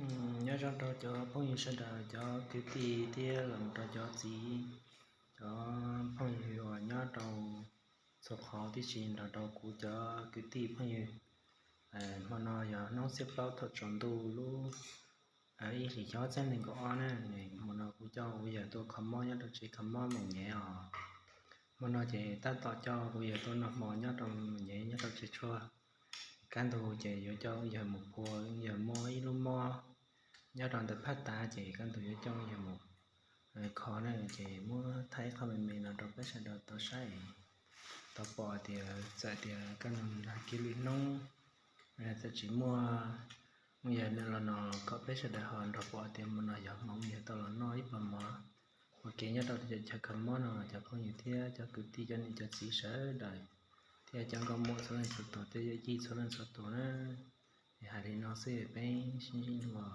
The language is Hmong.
Nyob zoo rau cov phooj ywg sawv daws, cov kwv tij thiab los rau cov txiv, cov phooj ywg uas nyob rau txhua qhov tib si, nrog rau kuv cov kwv tij phooj ywg. Hmo no yog hnub xiab plaub thaum tsaus ntuj lub ib hlis xyoo ob txhiab nees nkaum ob na. Hmo no kuv coj kuv yawg tuaj kho mob nyob rau tsev kho mob Moos Nyev os. Hmo no ces tab tom coj kuv yawg tuaj noj hmo nyob rau Moos Nyev nyob rau tsev tshuaj. Kaj ntug ces yuav coj kuv yawg mus phua, kuv yawg muaj ib lub mob nyob rau ntawm phab tav, ces kaj ntug yuav coj kuv yawg mus kho na, ces muab thaij ib qho me me no rau peb sawv daws tau saib, tau pom tias txawm tias kaj ntug nag kiag lwm hnub txawm tsis muaj, kuv yawg los no kom peb sawv daws ho nrog pom tias hmo no yog hmo kuv yawg tau los noj ib pluag mov ua ke nyob rau chaw kho mob no. Cov phooj ywg thiab cov kwv tij, cov niam cov txiv sawv daws, thiab cov nkauj muam txhua leej txhua tus, thiab yawm yij txhua leej txhua tus na, es hais li no xwb, peb sib ntsib dua.